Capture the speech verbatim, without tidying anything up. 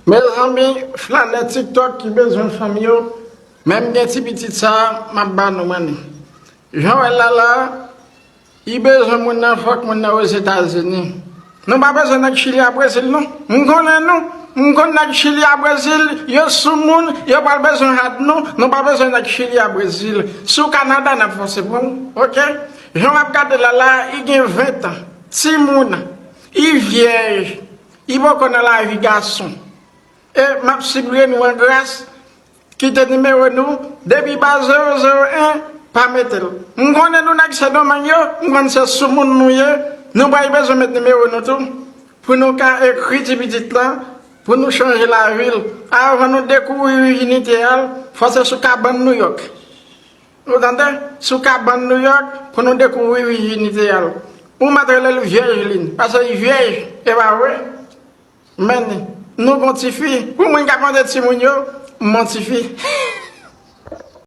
Mezanmi, flanè TikTok ki bezwen fanm yo, menm gen ti pitit sa, m ap ba nou manni. Jan w wè l la la, li bezwen moun nan, fòk moun nan Ozetazini. Nou pa bezwen nèg Chili a Brezil, non. M konnen nou. M konn nèg Chili a Brezil, yo sou moun, yo pral bezwen had nou. Nou pa bezwen nèg Chili a Brezil. Sou Kanada, n ap fòse pou l. Oke? Jan w ap gade l la la, li gen ven tan. Timoun, li vyèj, li poko nan lavi gason. E m ap sipliye nou an gras, kite nimewo nou, depi pa zewo zewo en, pa mete l. M konnen nou nèg Sendomeng yo, m konn se sou moun nou ye, nou bay bezwen met nimewo nou tou, pou nou ka ekri ti pitit lan, pou nou chanje lavi l. Avan nou dekouvri vijinite a l, fò se sou kabann Nouyòk. Ou tande? Sou kabann Nouyòk, pou nou dekouvri vijinite a l. Ou mèt rele l vyèj li, paske li vyèj, e pa vre? Men, nou gon tifi. Pou moun k ap mande timoun yo, m gon tifi.